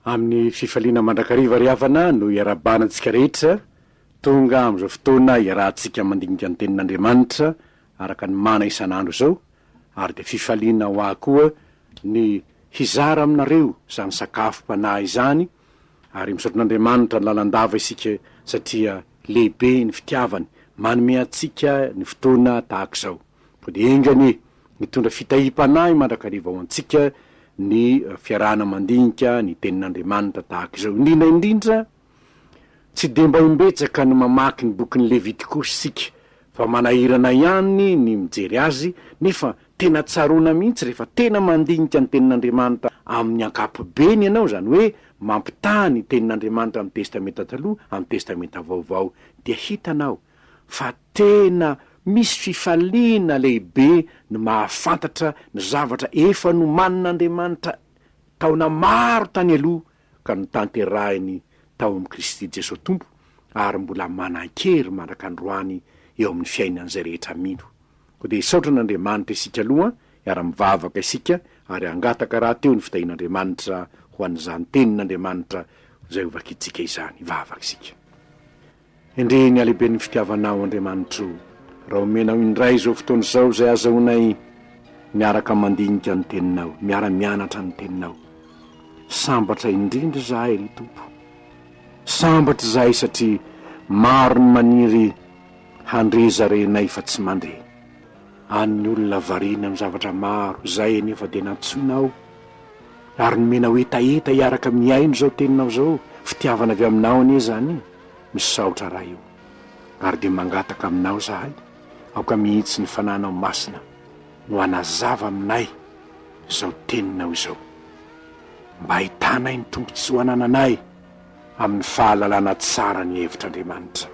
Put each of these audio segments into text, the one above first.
Amin'ny fifaliana mandrakariva ry havana no iarahabana antsika rehetra tonga amin'izao fotoana iarahantsika mandinika ny tenin'Andriamanitra araka ny mana isan'andro izao ary dia fifaliana ho ahy koa ny hizara aminareo izany sakafom-panahy izany ary misaotra an'Andriamanitra lalandava isika satria lehibe ny fitiavany manome antsika ny fotoana tahaka izao. Koa dia enga anie hitondra fitahiam-panahy mandrakariva ho antsika ny fiarahana mandinika ny Tenin'Andriamanitra tahaka izao. Indrindra indrindra, tsy dia mba imbetsaka no mamaky ny bokin'ny Levitikosy isika, fa manahirana ihany ny mijery azy, nefa tena tsaroana mihitsy rehefa tena mandinika ny Tenin'Andriamanitra amin'ny ankapobeny ianao, izany hoe mampitaha ny Tenin'Andriamanitra amin'ny Testamenta Taloha amin'ny Testamenta Vaovao, dia hitanao fa tena misy fifaliana lehibe ny mahafantatra ny zavatra efa nomanin'Andriamanitra taona maro tany aloha ka notanterahiny tao amin'i Kristy Jesoa Tompo ary mbola manan-kery mandrak'androany eo amin'ny fiainan'izay rehetra mino. Koa dia hisaotra an'Andriamanitra isika aloha, hiara-mivavaka isika ary hangataka rahateo ny fitahian'Andriamanitra ho an'izany tenin'Andriamanitra izay hovakintsika izany. Hivavaka isika. Endrey ny halehiben'ny fitiavanao, Andriamanitro, raha omenao indray izao fotoana izao izay azahoanay miaraka mandinika ny Teninao, miara-mianatra ny Teninao. Sambatra indrindra izahay, ry Tompo. Sambatra izahay satria maro ny maniry handre zarenay fa tsy mandre. Any ny olona variana amin'ny zavatra maro, izahay anefa dia nantsoinao ary nomenao hetaheta hiaraka mihaino izao Teninao izao. Fitiavana avy Aminao anie izany e! Misaotra Ray o! Ary dia mangataka aminao izahay, aoka mihitsy ny Fanahinao Masina no hanazava aminay izao Teninao izao, mba hahitanay ny tombontsoa anananay amin'ny fahalalana tsara ny hevitr'Andriamanitra.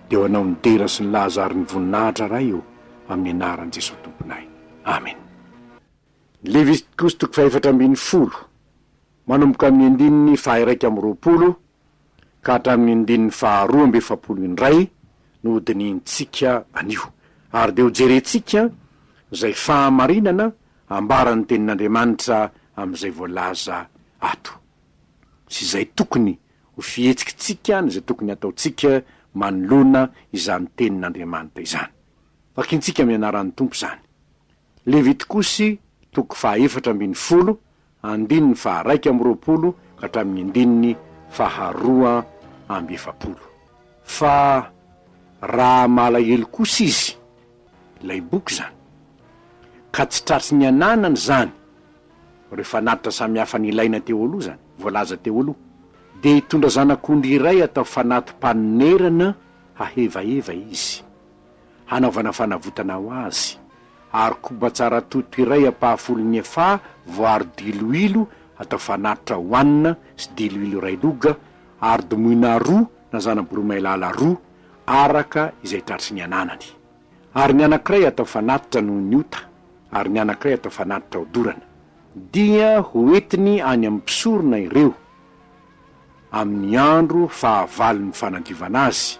Dia ho Anao ny dera sy ny laza ary ny voninahitra Ray o, amin'ny anaran'i Jesoa Tomponay. Amen. Levitikosy toko fahefatra ambinifolo, manomboka amin'ny andininy faha-21 ka hatramin'ny andininy faharoa amby efapolo indray no hodinihintsika anio, ary dia hojerentsika izay fahamarinana ambaran'ny Tenin'Andriamanitra amin'izay voalaza ato, sy izay tokony ho fihetsikitsika na izay tokony hataontsika manoloana izany Tenin'Andriamanitra izany. Vakintsika amin'ny anaran'ny Tompo izany. Levitikosy toko fahaefatra ambinifolo andininy faha-21 ka hatramin'ny andininy faha-42. Fa raha malahelo kosa izy, ilay boky izany, ka tsy tratry ny ananany izany, ireo fanatitra samihafa nilaina teo aloha izany, voalaza teo aloha, dia hitondra zanak'ondry iray atao fanati-panonerana hahevaheva izy. hanaovana fanavotana ho azy, ary koba tsara toto iray ampahafolon'ny efaha voaro diloilo atao fanatitra hohanina sy diloilo iray loga, ary domoina roa na zana-boromailala roa, araka izay tratry ny ananany. Ary ny anankiray atao fanatitra noho ny ota, ary ny anankiray atao fanatitra hodorana. Dia ho entiny any amin'ny mpisorona ireo, amin'ny andro fahavalon'ny fanadiovana azy,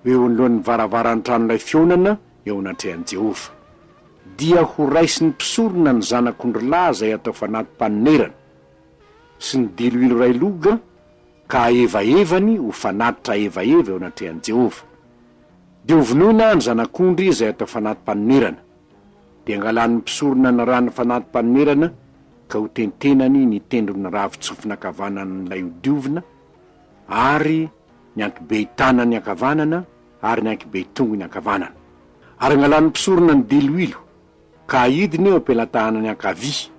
eo anoloan'ny varavaran'ny tranolay fihaonana eo anatrehan'i Jehovah. Dia horaisin'ny mpisorona ny zanak'ondrilahy izay atao fanati-panonerana, sy ny diloilo iray loga, ka hahevahevany ho fanatitra ahevaheva eo anatrehan'i Jehovah. Dia hovonoina ny zanak'ondry izay atao fanati-panonerana. Dia hangalan'ny mpisorona ny ran'ny fanati-panonerana, ka hotentenany ny tendron'ny ravin-tsofina ankavanan'ilay hodiovina, ary ny ankibe tanany ankavanana ary ny ankibe tongony ankavanana. Ary angalan'ny mpisorona ny diloilo, ka ahidiny eo am-pelatanany ankavia.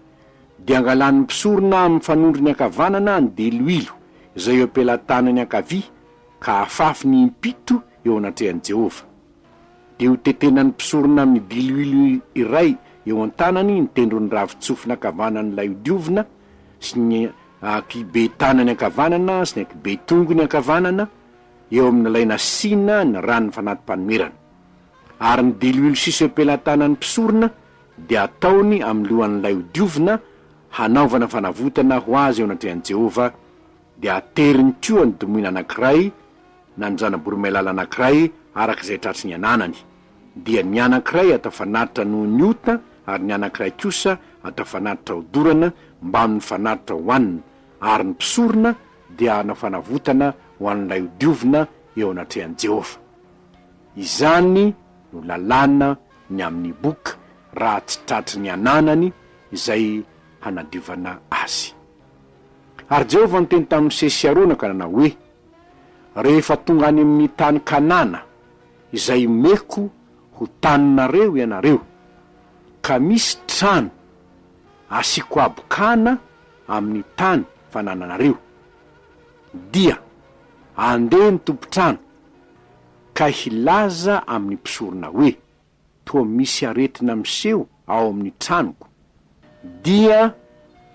Dia angalan'ny mpisorona amin'ny fanondrony ankavanana ny diloilo izay eo am-pelatanany ankavia, ka afafiny impito eo anatrehan'i Jehovah. Dia hotetenan'ny mpisorona amin'ny diloilo iray eo an-tanany ny tendron'ny ravin-tsofina ankavanan'ilay hodiovina sy ny ankibe tanany ankavanana sy ny ankibe tongony ankavanana eo amin'ilay nasiana ny ran'ny fanati-panonerana. Ary ny diloilo sisa eo am-pelatanan'ny mpisorona dia ataony amin'ny lohan'ilay hodiovina hanaovana fanavotana ho azy eo anatrehan'i Jehovah, dia ateriny koa ny domoina anankiray na ny zana-boromailala anankiray araka izay tratry ny ananany, dia ny anankiray atao fanatitra noho ny ota ary ny anankiray kosa atao fanatitra hodorana mbamin'ny fanatitra hohanina. Ary ny mpisorona dia hanao fanavotana ho an'ilay hodiovina eo anatrehan'i Jehovah. Izany no lalàna ny amin'ny boka raha tsy tratry ny ananany izay hanadiovana azy. Ary Jehovah niteny tamin'i Mosesy sy Arona ka nanao hoe, Rehefa tonga any amin'ny tany Kanana izay omeko ho taninareo ianareo, ka misy trano asiako habokana amin'ny tany fanananareo, dia andeha ny tompon-trano ka hilaza amin'ny mpisorona hoe, Toa misy aretina miseho ao amin'ny tranoko, dia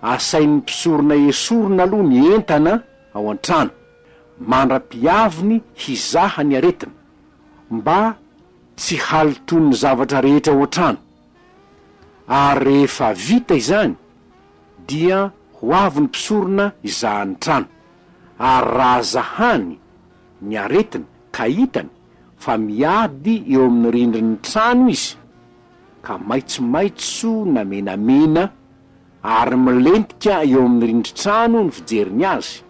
asain'ny mpisorona esorina aloha ny entana ao an-trano, mandra-piaviny hizaha ny aretina, mba tsy halotoan'ny zavatra rehetra ao an-trano. Ary rehefa vita izany, dia ho avy ny mpisorona hizaha ny trano, ary raha zahany ny aretina ka hitany fa miady eo amin'ny rindrin'ny trano izy, ka maitsomaitso na menamena ary milentika eo amin'ny rindrin-trano ny fijeriny azy,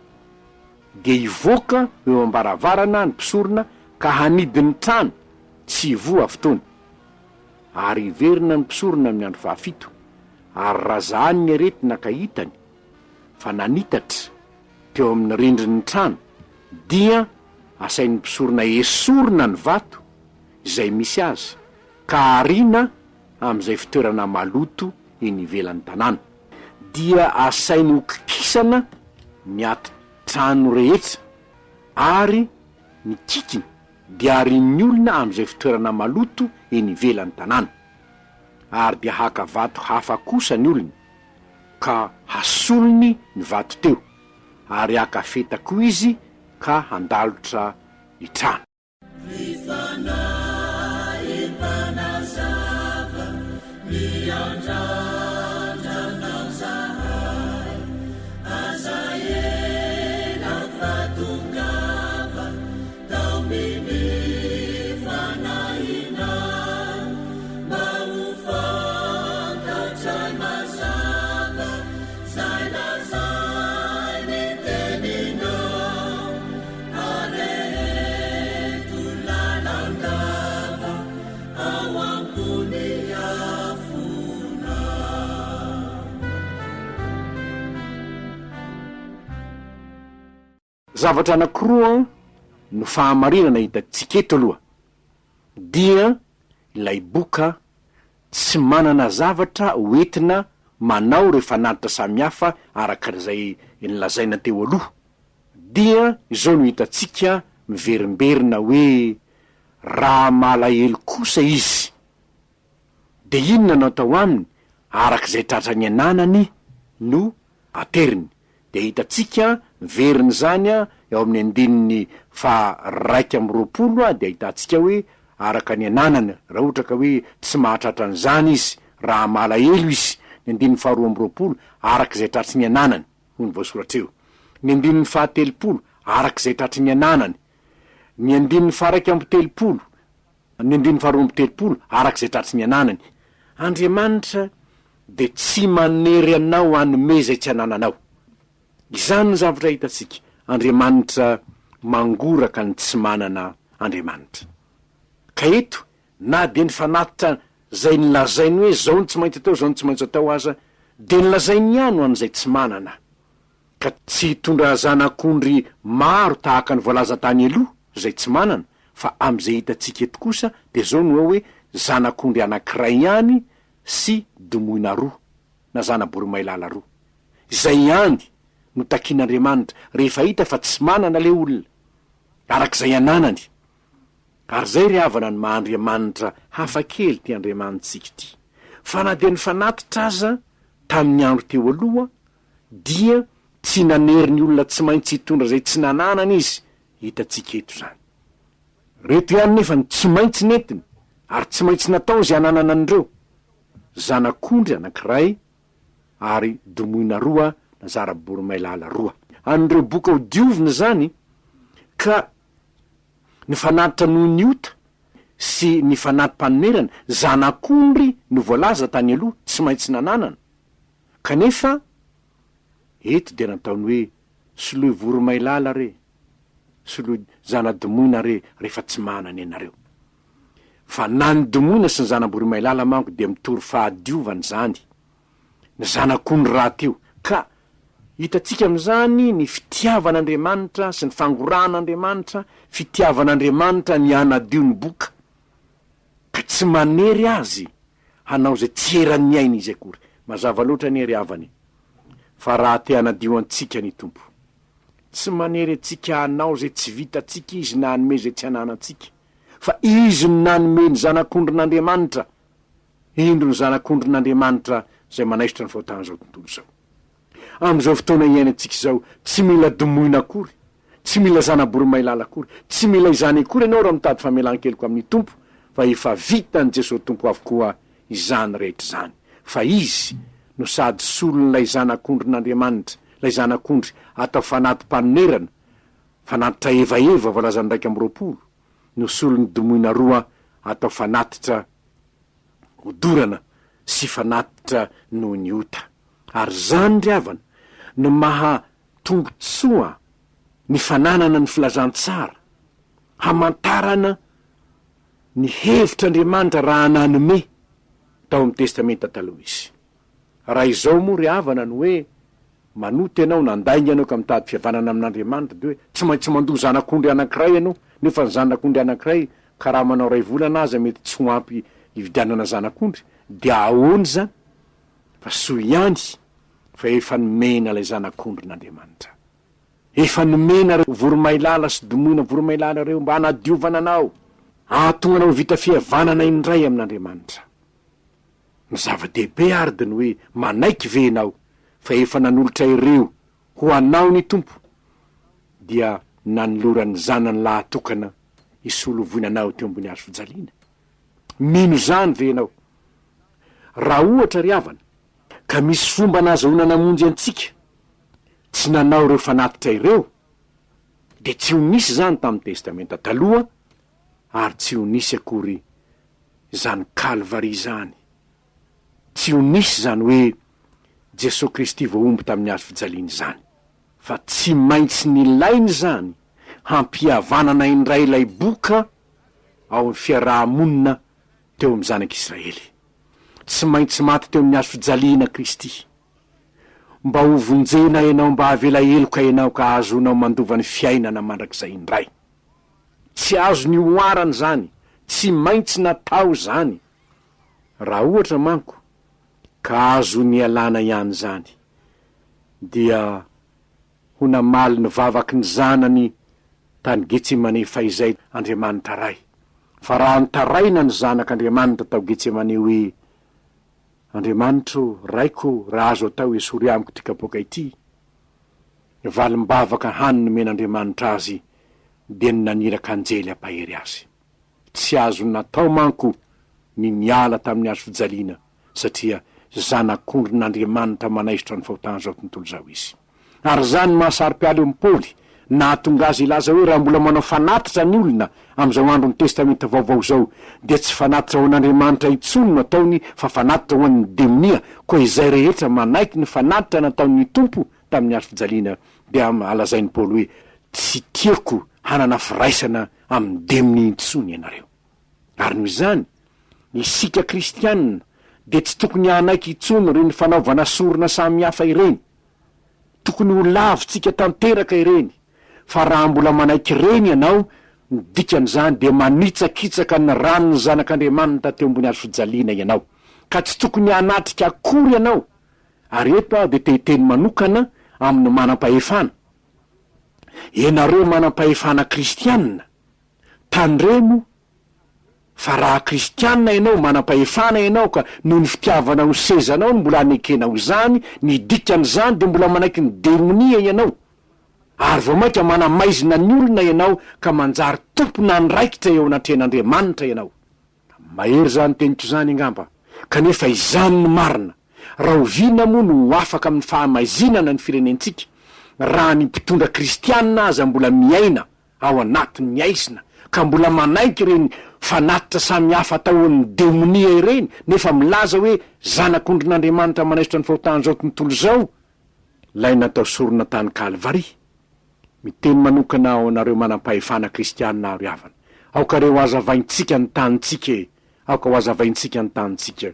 dia hivoaka ho eo am-baravarana ny mpisorona ka hanidy ny trano tsy hivoha fotoana. Ary hiverina ny mpisorona amin'ny andro fahafito, ary raha zahany ny aretina ka hitany fa nanitatra teo amin'ny rindrin'ny trano, dia asain'ny mpisorona esorina ny vato izay misy azy ka ariana amin'izay fitoerana maloto eny ivelan'ny tanàna. Dia asainy hokikisana ny ati-trano rehetra ary ny kikiny dia arian'ny olona amin'izay fitoerana maloto eny ivelan'ny tanàna. Ary dia haka vato hafa kosa ny olona, ka hasolony ny vato teo, ary haka feta koa izy ka handalotra ny trano. Ry Fanahy Mpanazava, miandrandra Anao zahay, aza ela fa tongava, taominy Fanahinao, mba ho fantatray mazava zay lazain'ny Teninao. Areheto lalandava ao ambony afona. Zavatra anankiroa no fahamarinana hitantsika eto aloha, dia ilay boka tsy manana zavatra hoentina manao ireo fanatitra samihafa araka izay nolazaina teo aloha, Dia izao no hitantsika miverimberina hoe raha malahelo kosa izy dia inona no atao aminy araka izay tratran'ny ananany no ateriny. Dia hitantsika miverina izany eo amin'ny andininy faha 21 dia ahitantsika hoe araka ny ananany raha ohatra ka hoe tsy mahatratra an'izany izy raha malahelo izy, ny andininy faha 22 araka izay tratry ny ananany. hoy ny voasoratra eo. Ny andininy fahatelopolo, araka izay tratry ny ananany. Ny andininy faha-31, ny andininy faharoa-amby-telopolo, araka izay tratry ny ananany. Andriamanitra dia tsy manery anao hanome izay tsy anananao. Izany no zavatra hitantsika. Andriamanitra mangoraka ny tsy manana Andriamanitra. Ka eto Na dia ny fanatitra izay nolazainy hoe izao no tsy maintsy atao, izao no tsy maintsy atao aza, dia nolazainy ihany ho an'izay tsy manana, ka tsy hitondra zanak'ondry maro tahaka ny voalaza tany aloha izay tsy manana, fa amin'izay hitantsika eto kosa dia izao no ao hoe zanak'ondry anankiray ihany sy domoina roa, na zana-boromailala roa. Izay ihany no takian'Andriamanitra rehefa hita fa tsy manana ilay olona, araka izay ananany. Ary izay ry havana ny maha Andriamanitra hafa kely ity Andriamanitsika ity. Fa na dia ny fanatitra aza tamin'ny andro teo aloha dia tsy nanery ny olona tsy maintsy hitondra izay tsy nananany izy, hitantsika eto izany. Ireto ihany nefa no tsy maintsy nentiny ary tsy maintsy natao izay hananana an'ireo, zanak'ondry anankiray ary domoina roa na zara-boromailala roa. An'ireo boka ho diovina izany ka Ny fanatitra noho ny ota sy ny fanati-panonerana, zanak'ondry no voalaza tany aloha, tsy maintsy nananana. Kanefa, Eto dia nataony hoe soloy voromailala re, soloy zana-domoina re rehefa tsy manana ianareo. Fa na ny domoina sy ny zana-boromailala manko dia mitory fahadiovana izany, ny zanak'ondry rahateo. Ka hitantsika amin'izany ny fitiavan'Andriamanitra sy ny fangorahan'Andriamanitra, fitiavan'Andriamanitra ny hanadio ny boka, ka tsy manery azy hanao izay tsy eran'ny ainy izy akory. Mazava loatra anie ry havana e, fa raha te hanadio antsika ny Tompo, tsy manery antsika hanao izay tsy vitantsika Izy na hanome izay tsy ananantsika, fa Izy no nanome ny Zanak'ondrin'Andriamanitra, indro ny Zanak'ondrin'Andriamanitra izay manaisotra ny fahotan'izao tontolo izao. Amin'izao fotoana iainantsika izao, tsy mila domoina akory, tsy mila zana-boromailala akory, tsy mila izany akory ianao raha mitady famelan-keloka amin'ny Tompo, fa efa vitan'i Jesoa Tompo avokoa izany rehetra izany, fa Izy no sady solon'ilay Zanak'ondrin'Andriamanitra, ilay Zanak'ondry atao fanati-panonerana, fanatitra evaheva voalazan'ny 21, no solon'ny domoina roa atao fanatitra hodorana sy fanatitra noho ny ota. Ary izany ry havana no maha tombontsoa ny fananana ny filazantsara, hamantarana ny hevitr'Andriamanitra raha nanome tao amin'ny Testamenta Taloha Izy. Raha izao moa ry havana no hoe manota ianao, nandainga ianao ka mitady fihavanana amin'Andriamanitra dia hoe tsy maintsy mandoa zanak'ondry anankiray ianao, nefa ny zanak'ondry anankiray karamanao iray volana aza mety tsy ho ampy hividianana zanak'ondry, dia ahoana izany? Fa soa ihany fa efa nomena ilay zanak'ondrin'Andriamanitra. Efa nomena ireo voromailala sy domoina voromailala ireo mba hanadiovana anao, hahatonga anao ho vita fihavanana indray amin'Andriamanitra. Ny zava-dehibe àry dia ny hoe manaiky ve ianao fa efa nanolotra ireo ho anao ny Tompo, dia nanolorany ny Zanany lahatokana hisolo voina anao teo ambony hazo fijaliana? Mino izany ve ianao? Raha ohatra ry havana, ka misy fomba nahazahoana namonjy antsika tsy nanao ireo fanatitra ireo, dia tsy ho nisy izany tamin'ny Testamenta Taloha ary tsy ho nisy akory izany Kalvary izany. Tsy ho nisy izany hoe Jesoa Kristy voahombo tamin'ny hazo fijaliana izany. Fa tsy maintsy nilaina izany hampihavanana indray ilay boka ao amin'ny fiaraha-monina teo amin'ny zanak'Israely. Tsy maintsy maty teo amin'ny hazo fijaliana Kristy. Mba ho vonjena ianao, mba havela heloka ianao ka hahazoanao mandova ny fiainana mandrakizay indray. Tsy azo nihoarana izany, tsy maintsy natao izany. Raha ohatra manko ka azo nialana ihany izany, dia ho namaly ny vavaky ny zanany tany Getsemane fahizay Andriamanitra Ray. Fa raha nitaraina ny Zanak' Andriamanitra tao Getsemane hoe, Andriamanitro o, Raiko o, raha azo atao esory amiko ity kapoaka ity, ny valim-bavaka hany nomen'Andriamanitra azy dia ny naniraka anjely hampahery azy. Tsy azony natao manko ny niala tamin'ny hazo fijaliana satria Zanak'ondrin'Andriamanitra manaisotra ny fahotan'izao tontolo izao izy. Ary izany no maha-saro-piala eo amin'i Paoly, nahatonga azy hilaza hoe raha mbola manao fanatitra ny olona amin'izao andron'ny Testamenta Vaovao izao, dia tsy fanatitra ho an'Andriamanitra intsony no ataony fa fanatitra ho an'ny demonia, koa izay rehetra manaiky ny fanatitra nataon'ny Tompo tamin'ny hazo fijaliana dia lazain'i Paoly hoe tsy tiako hanana firaisana amin'ny demonia intsony ianareo. Ary noho izany, isika kristiana dia tsy tokony hanaiky intsony ireny fanaovana sorona samihafa ireny. Tokony ho lavintsika tanteraka ireny, fa raha mbola manaiky ireny ianao, ny dikan'izany dia manitsakitsaka ny ran'ny Zanak'Andriamanitra teo ambony hazo fijaliana ianao, ka tsy tokony hanatrika akory ianao. Ary eto aho dia te hiteny manokana amin'ny manam-pahefana. Ianareo manam-pahefana kristiana, Tandremo fa raha kristiana ianao, manam-pahefana ianao ka noho ny fitiavanao ny sezanao no mbola anekenao izany, ny dikan'izany dia mbola manaiky ny demonia ianao, ary vao mainka manamaizina ny olona ianao ka manjary tompon'andraikitra eo anatrehan'Andriamanitra ianao. Mahery izany teniko izany angamba, kanefa izany no marina. Rahoviana moa no ho afaka amin'ny fahamaizinana ny firenentsika raha ny mpitondra kristiana aza mbola miaina ao anatin'ny haizina ka mbola manaiky ireny fanatitra samihafa ataon'ny demonia ireny nefa milaza hoe zanak'ondrin'Andriamanitra manaisotra ny fahotan'izao tontolo izao? Ilay natao sorona tany Kalvary. Miteny manokana ho anareo manam-pahefana kristiana aho ry havana. Aoka re ho hazavaintsika ny tanintsika e! Aoka ho hazavaintsika ny tanintsika.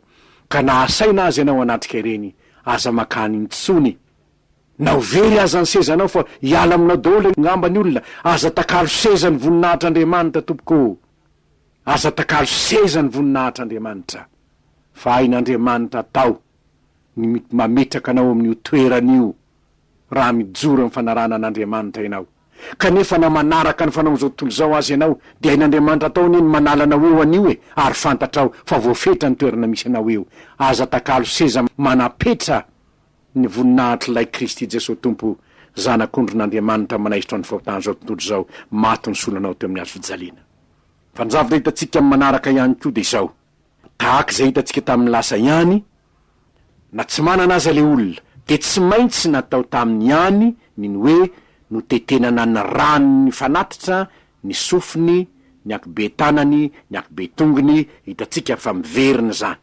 Ka na asaina aza ianao hanatrika ireny, aza makany intsony. Na ho very aza ny sezanao fa hiala aminao daholo angamba ny olona, aza atakalo seza ny voninahitr'Andriamanitra tompoko ô! Aza atakalo seza ny voninahitr'Andriamanitra fa hain'Andriamanitra atao ny mametraka anao amin'io toerana io raha mijoro amin'ny fanarahana an'Andriamanitra ianao. Kanefa na manaraka ny fanaon'izao tontolo izao aza ianao dia hain'Andriamanitra atao anie ny manala anao eo anio e! ary fantatrao fa voafetra ny toerana misy anao eo. Aza atakalo seza manapetra ny voninahitr'ilay Kristy Jesoa Tompo, Zanak'ondrin'Andriamanitra manaisotra ny fahotan'izao tontolo izao, maty nisolo anao teo amin'ny hazo fijaliana. Fa ny zavatra hitantsika amin'ny manaraka ihany koa dia izao, tahaka izay hitantsika tamin'ny lasa ihany, na tsy manana aza ilay olona, dia tsy maintsy natao taminy ihany ny ny hoe notetenana ny ràn'ny fanatitra, ny sofiny, ny ankibe tanany, ny ankibe tongony, hitantsika fa miverina izany.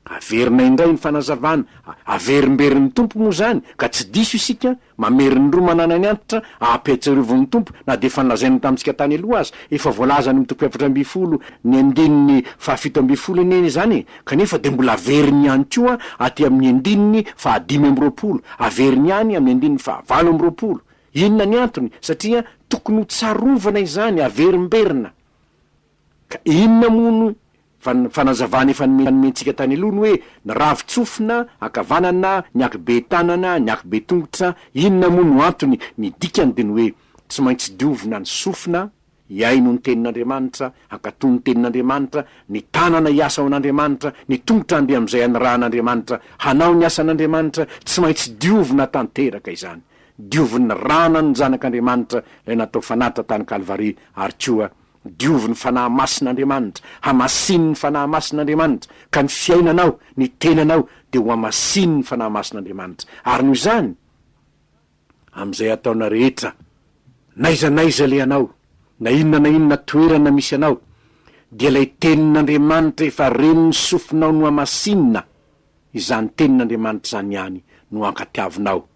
Averina indray ny fanazavana, averimberin'ny Tompo moa izany, ka tsy diso isika, mamerin-droa manana ny antitra, ahapiatsiarovin'ny Tompo, na dia efa nolazaina tamintsika tany aloha aza, efa voalaza any amin'ny toko 14, ny andininy faha 17 anie izany e, kanefa dia mbola averiny ihany koa aty amin'ny andininy faha 25, averiny ihany amin'ny andininy faha 28. Inona ny antony? Satria tokony ho tsarovana izany, averimberina. Ka inona moa no fa ny fanazavana efa nomentsika tany aloha ny hoe ny ravin-tsofina ankavanana, ny ankibe tanana, ny ankibe tongotra, inona moa no antony? Ny dikany dia ny hoe tsy maintsy diovina ny sofina hihaino ny tenin'Andriamanitra, hankatò ny tenin'Andriamanitra, ny tanana hiasa ho an'Andriamanitra, ny tongotra handeha amin'izay anirahan'Andriamanitra hanao ny asan'Andriamanitra, tsy maintsy diovina tanteraka izany. Diovin'ny ranan'ny Zanak'Andriamanitra ilay natao fanatitra tany Kalvary ary koa Diovin'ny Fanahy Masin'Andriamanitra, hamasinin'ny Fanahy Masin'Andriamanitra, ka ny fiainanao, ny tenanao dia ho hamasinin'ny Fanahy Masin'Andriamanitra. Ary noho izany, amin'izay ataonao rehetra, n'aiza n'aiza alehanao, na inona na inona toerana misy anao, dia ilay Tenin'Andriamanitra efa ren'ny sofinao nohamasinina, izany Tenin'Andriamanitra izany ihany no ankatiavinao.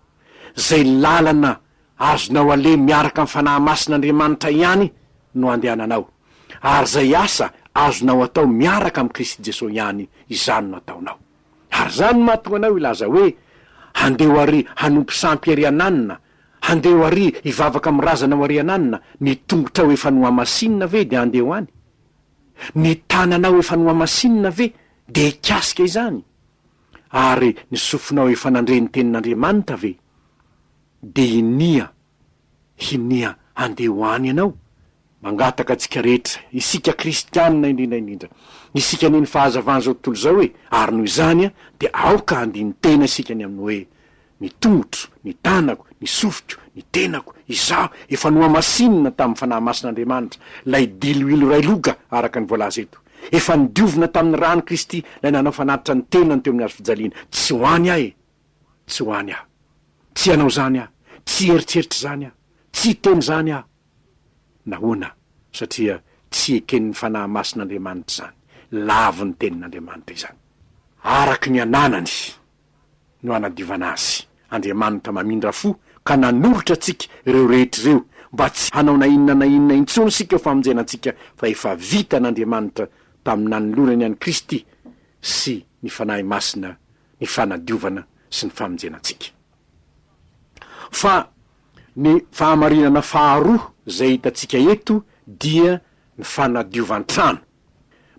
Izay lalana azonao aleha miaraka amin'ny Fanahy Masin'Andriamanitra ihany no andehananao. Ary izay asa azonao atao miaraka amin'i Kristy Jesoa ihany, izany no ataonao. Ary izany no mahatonga anao hilaza hoe, Handeha ho ary hanompo sampy ery ananona, handeha ho ary hivavaka amin'ny razana ho ary ananona, ny tongotrao efa nohamasinina ve dia handeha ho any? Ny tananao efa nohamasinina ve dia hikasika izany? Ary ny sofinao efa nandre ny tenin'Andriamanitra ve dia hinia hinia handeha ho any ianao? Mangataka antsika rehetra, isika kristianina indrindra indrindra, isika anie ny fahazavan'izao tontolo izao e, ary noho izany dia aoka handini-tena isika ny amin'ny hoe, Ny tongotro, ny tanako, ny sofiko, ny tenako, izaho, efa nohamasinina tamin'ny Fanahy Masin'Andriamanitra, ilay diloilo iray loga, araka ny voalaza eto. Efa nodiovina tamin'ny ran'i Kristy, ilay nanao fanatitra ny tenany teo amin'ny hazo fijaliana. Tsy ho any aho e! Tsy ho any aho. Tsy hanao izany aho. Tsy hieritreritra izany aho. Tsy hiteny izany aho. Nahoana? Satria tsy eken'ny Fanahy Masin'Andriamanitra izany. Lavin'ny Tenin'Andriamanitra izany. Araka ny ananany. no hanadiovana azy. Andriamanitra mamindra fo ka nanolotra antsika ireo rehetra ireo mba tsy hanao na inona na inona intsony isika ho famonjena antsika fa efa vitan'Andriamanitra tamin'ny nanolorany an'i Kristy sy ny Fanahy Masina ny fanadiovana sy ny famonjena antsika. Fa ny fahamarinana faharoa izay hitantsika eto dia ny fanadiovan-trano.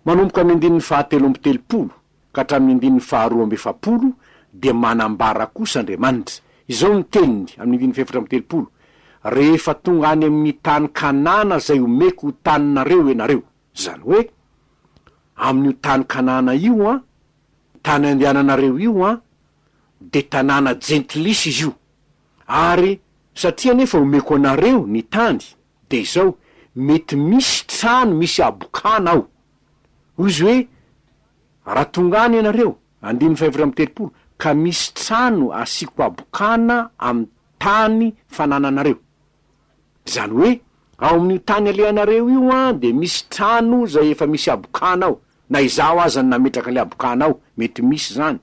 Manomboka amin'ny andininy fahatelo amby telopolo ka hatramin'ny andininy faharoa amby efapolo dia manambara kosa Andriamanitra. Izao no teniny amin'ny andininy faha-34, Rehefa tonga any amin'ny tany Kanana izay omeko ho taninareo ianareo, izany hoe, amin'io tany Kanana io an, tany andehananareo io an, dia tanàna jentilisa izy io, ary satria anefa omeko anareo ny tany, dia izao, mety misy trano misy habokana ao. Hoy izy hoe, Raha tonga any ianareo, andininy faha-34, ka misy trano asiako habokana amin'ny tany fanananareo. Izany hoe, ao amin'io tany alehanareo io an, dia misy trano izay efa misy habokana ao, na izaho aza no nametraka ilay habokana ao, mety misy izany.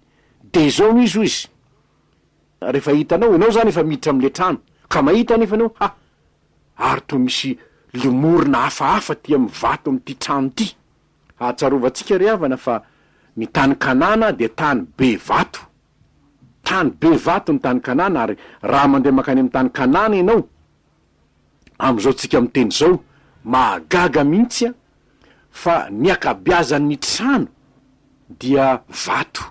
Dia izao no izy, hoy izy. Rehefa hitanao, ianao izany efa miditra amin'ilay trano, ka mahita anefa ianao, ha! Ary toa misy lomorina hafahafa aty amin'ny vato amin'ity trano ity. Ahatsiarovantsika ry havana fa ny tany Kanana dia tany be vato. Tany be vato ny tany Kanana ary raha mandeha mankany amin'ny tany Kanana ianao, amin'izao tsika miteny izao, mahagaga mihitsy an, fa ny ankabiazan'ny trano dia vato.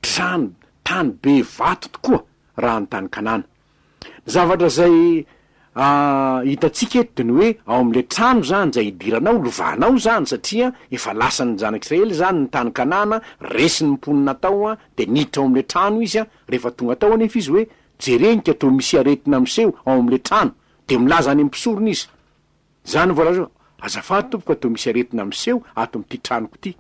Trano, tany be vato tokoa raha ny tany Kanana. Ny zavatra izay hitantsika eto dia ny hoe ao amin'ilay trano izany izay hidiranao, lovanao izany satria efa lasan'ny zanak'Israely izany ny tany Kanana, resy ny mponina tao dia niditra ao amin'ilay trano izy, rehefa tonga tao anefa izy hoe jerenika toa misy aretina miseho ao amin'ilay trano dia milaza any amin'ny mpisorona izy. Izany no voalaza hoe azafady tompoko fa toa misy aretina miseho ato amin'ity tranoko ity.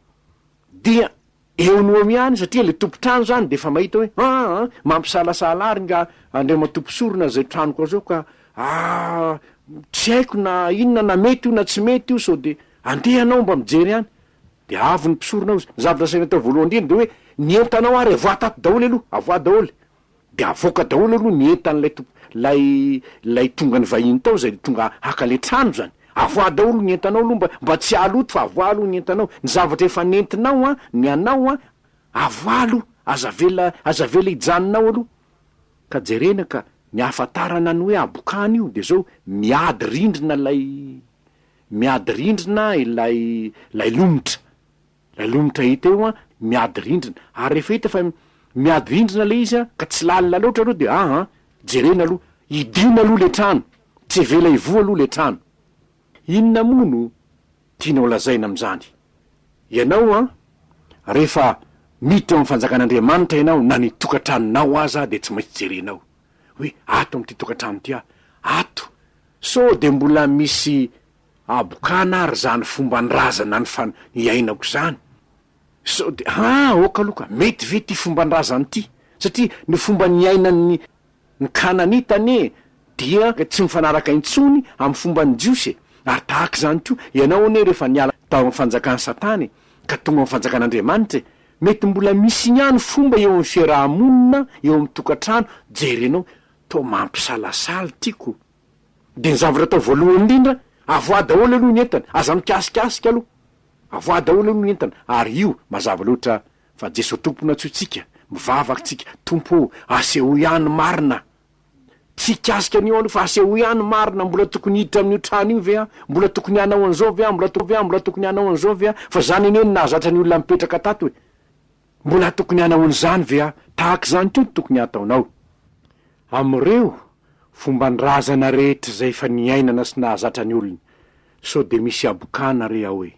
Dia Eo no eo ihany satria le tompon-trano zany de efa mahita hoe aa mampisalasala ary nga Andriamatoa mpisorona zay tranoko ao zao ka aa tsy haiko na inona na mety io na tsy mety io sao de andeha ianao mba mijery any de avy ny mpisorona hozy ny zavatra asaina atao voalohany indrindra de hoe ny entanao ary avoaha tato daholo aloha avoaha daholo De avoaka daholo aloha ny entan'ilay tompo lay lay tonga nivahiny tao zay tonga haka le trano zany. Avoaha daholo ny entanao aloha mba mba tsy haloto fa avoaha aloha ny entanao. Ny zavatra efa nentinao an, ny anao an, avoaha aloha, aza avela aza avela hijanona ao aloha. Ka jerena ka, ny ahafantarana ny hoe habokana io de zao, miady rindrina lay miady rindrina ilay lay lomotra. Ilay lomotra hita eo an, miady rindrina. Ary rehefa hita fa miady rindrina ilay izy an, ka tsy lalina loatra aloha dia aa, jerena aloha, hidiana aloha ilay trano, tsy avela hivoha aloha ilay trano. Inona moa no tianao lazaina amin'izany? Ianao an, rehefa miditra ao amin'ny fanjakan'Andriamanitra ianao, na ny tokantranonao aza dia tsy maintsy jerenao hoe ato amin'ity tokantrano ity aho, ato sao dia mbola misy Habokana ary zany fomban-drazana ny iainako zany. Sao de haa ok aloha ka, mety ve ty fomban-drazana ty? Satria ny fomba niainan'ny ny kananita anie dia tsy mifanaraka intsony amin'ny fomban'ny jiosy e! Ary tahaka izany koa, ianao anie rehefa niala tao amin'ny fanjakan'i satana e, ka tonga amin'ny fanjakan'Andriamanitra e, mety mbola misy ihany fomba eo amin'ny fiaraha-monina, eo amin'ny tokantrano, jerenao, toa mampisalasala ity ko. Dia ny zavatra atao voalohany indrindra, avoaha daholo aloha ny entana, aza mikasikasika aloha, avoaha daholo aloha ny entana, ary io mazava loatra fa Jesoa Tompo no antsointsika, mivavaka tsika, Tompo ô, asehoy ahy ny marina, tsy hikasika an'io aloha fa asehoy ahy ny marina, mbola tokony hiditra amin'io trano io ve aho, mbola tokony hanao an'izao ve aho, mbola ve aho, mbola tokony hanao an'izao ve aho, fa zany anie no nahazatra ny olona mipetraka tato e, mbola tokony hanao an'izany ve aho, tahaka izany koa no tokony hataonao. Amin'ireo fomban-drazana rehetra izay efa niainana sy nahazatra ny olona, sao dia misy habokana re ao e?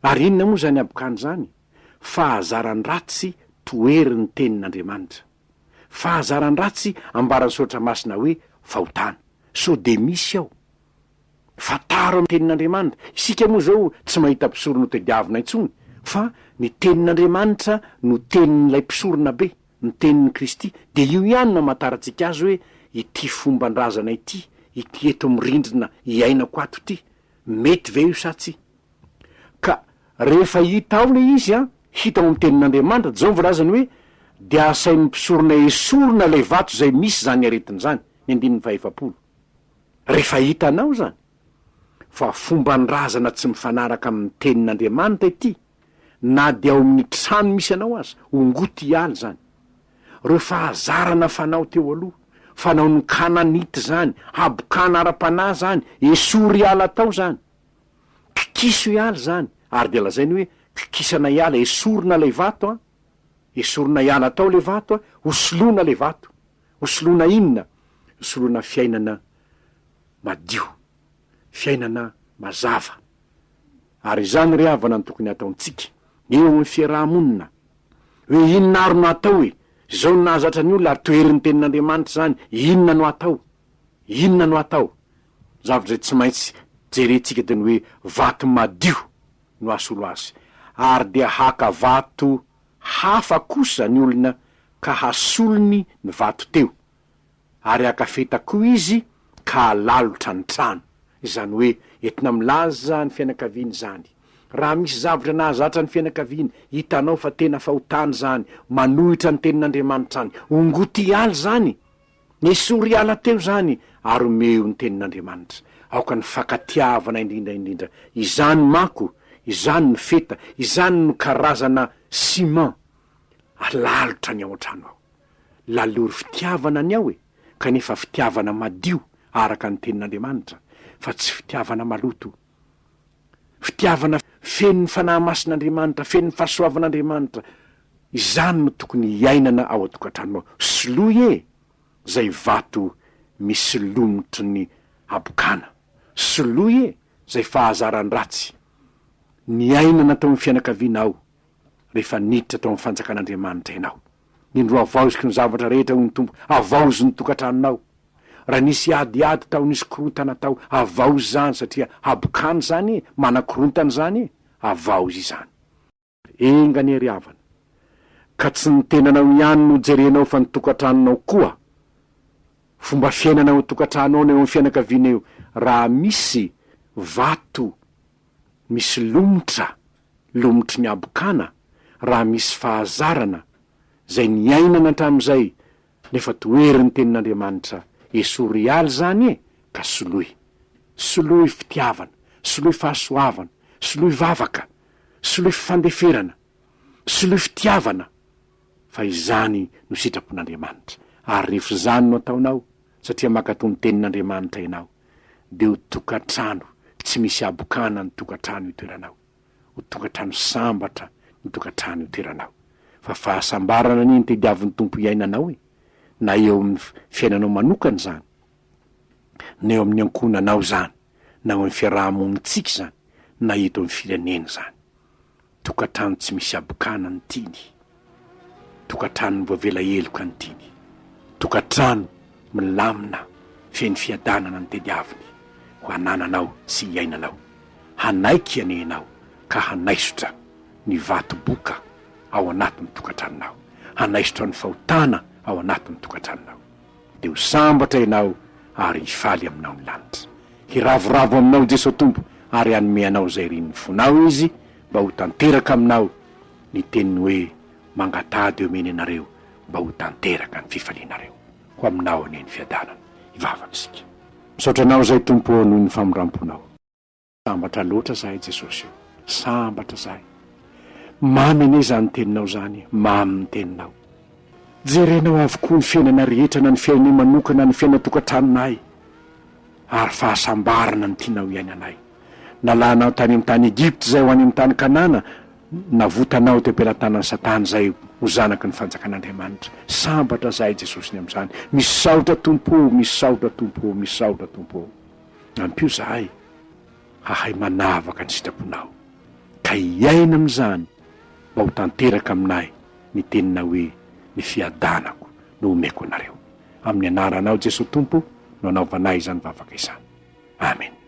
Ary inona moa izany habokana izany? Fahazaran-dratsy toherin'ny Tenin'Andriamanitra. Fahazaran-dratsy ambaran'ny Soratra Masina hoe fahotana. Sao dia misy ao? Fantaro amin'ny Tenin'Andriamanitra. Isika moa izao tsy mahita mpisorona hotadiavina intsony, fa ny Tenin'Andriamanitra no tenin'ilay mpisorona be. ny tenin'i Kristy, dia io ihany no amantarantsika azy hoe ity fomban-drazana ity, ity eto amin'ny rindrina iainako ato ity, mety ve io sa tsia? Ka rehefa hita ao ilay izy an, hita ao amin'ny tenin'Andriamanitra, dia izao no voalazany hoe, dia asain'ny mpisorona esorina ilay vato izay misy izany aretina izany, ny andininy fahefapolo. Rehefa hitanao izany, fa fomban-drazana tsy mifanaraka amin'ny tenin'Andriamanitra ity, na dia ao amin'ny trano misy anao aza, ongoty hiala izany. Ireo fahazarana fanao teo aloha, fanaon'ny Kananita izany, habokana ara-panahy izany, esory hiala tao izany. Kikiso hiala izany, ary dia lazainy hoe kikisana hiala, esorina ilay vato an, esorina hiala tao ilay vato an, hosoloina ilay vato. Hosoloina inona? Hosoloina fiainana madio, fiainana mazava. Ary izany ry havana no tokony hataontsika eo amin'ny fiaraha-monina. Hoe inona ary no atao e? Izao no nahazatra ny olona ary toherin'ny tenin'Andriamanitra izany, inona no atao? Inona no atao? Zavatra izay tsy maintsy jerentsika dia ny hoe vato madio no hasolo azy. Ary dia haka vato hafa kosa ny olona ka hasolony ny vato teo. Ary haka feta koa izy ka halalotra ny trano. Izany hoe entina milaza ny fianakaviana izany. Raha misy zavatra nahazatra ny fianakaviana, hitanao fa tena fahotana izany, manohitra ny tenin'Andriamanitra izany, ongoty hiala izany, esory hiala teo izany, ary omeo ny tenin'Andriamanitra. Aoka ny fankatiavana indrindra indrindra. Izany manko, izany no feta, izany no karazana ciment alalotra ny ao an-trano ao. Lalory fitiavana ny ao e, kanefa fitiavana madio araka ny tenin'Andriamanitra, fa tsy fitiavana maloto. Fitiavana feno ny Fanahy Masin'Andriamanitra, feno ny fahasoavan'Andriamanitra, izany no tokony hiainana ao an-tokantranonao. Soloy e! Izay vato misy lomotry ny habokana. Soloy e! Izay fahazaran-dratsy niainana tao amin'ny fianakavianao rehefa niditra tao amin'ny fanjakan'Andriamanitra ianao. Indro havaoziko ny zavatra rehetra, hoy ny Tompo, havaozy ny tokantranonao. Raha nisy adiady tao, nisy korontana tao, havaozy izany satria habokana izany e, manakorontana izany e, havaozy izany. Enga anie ry havana, ka tsy ny tenanao ihany no jerenao fa ny tokantranonao koa. Fomba fiainana ao an-tokantrano ao na eo amin'ny fianakaviana eo, raha misy vato misy lomotra, lomotry ny habokana, raha misy fahazarana izay niainana hatramin'izay nefa toherin'ny tenin'Andriamanitra, esory hiala izany e, ka soloy. Soloy fitiavana, soloy fahasoavana, soloy vavaka, soloy fifandeferana, soloy fitiavana, fa izany no sitrapon'Andriamanitra. Ary rehefa izany no ataonao, satria mankatò ny tenin'Andriamanitra ianao, dia ho tokantrano tsy misy habokana ny tokantrano itoeranao. Ho tokantrano sambatra ny tokantrano itoeranao. Fa fahasambarana anie no tediavin'ny Tompo hiainanao e! Na eo amin'ny fiainanao manokana izany, na eo amin'ny ankohonanao izany, na eo amin'ny fiaraha-monintsika izany, na eto amin'ny firenena izany. Tokantrano tsy misy habokana ny tiany. Tokantrano voavela heloka ny tiany. Tokantrano milamina feno fiadanana ny tediaviny ho anananao sy hiainanao. Hanaiky anie ianao ka hanaisotra ny vato boka ao anatin'ny tokantranonao. Hanaisotra ny fahotana ao anatin'ny tokantranonao. Dia ho sambatra ianao ary hifaly aminao ny lanitra. Hiravoravo aminao Jesoa Tompo ary hanome anao izay irin'ny fonao Izy mba ho tanteraka aminao ny teniny hoe mangataha dia omeny anareo mba ho tanteraka ny fifalianareo. Ho aminao anie ny fiadanana. Hivavaka isika. Misaotra Anao izay Tompo ô noho ny famindramponao. Sambatra loatra zahay Jesosy o! Sambatra zahay. Mamy anie izany teninao izany e! Mamy ny teninao. Jerenao avokoa ny fiainana rehetra na ny fiainanay manokana na ny fiainan-tokantranonay ary fahasambarana no tianao hiainanay. Nalanao tany amin'ny tany Egypta izay ho any amin'ny tany Kanana, navotanao teo am-pelatanan'i Satana izay ho zanaky ny fanjakan'Andriamanitra. Sambatra zahay Jesosy ny amin'izany. Misaotra Tompo o! Misaotra Tompo o! Misaotra Tompo o! Ampio izahay hahay manavaka ny sitraponao, ka hiaina amin'izany mba ho tanteraka aminay ny teninao hoe, Ny fiadanako no omeko anareo. Amin'ny anaranao Jesoa Tompo no anaovanay izany vavaka izany. Amen.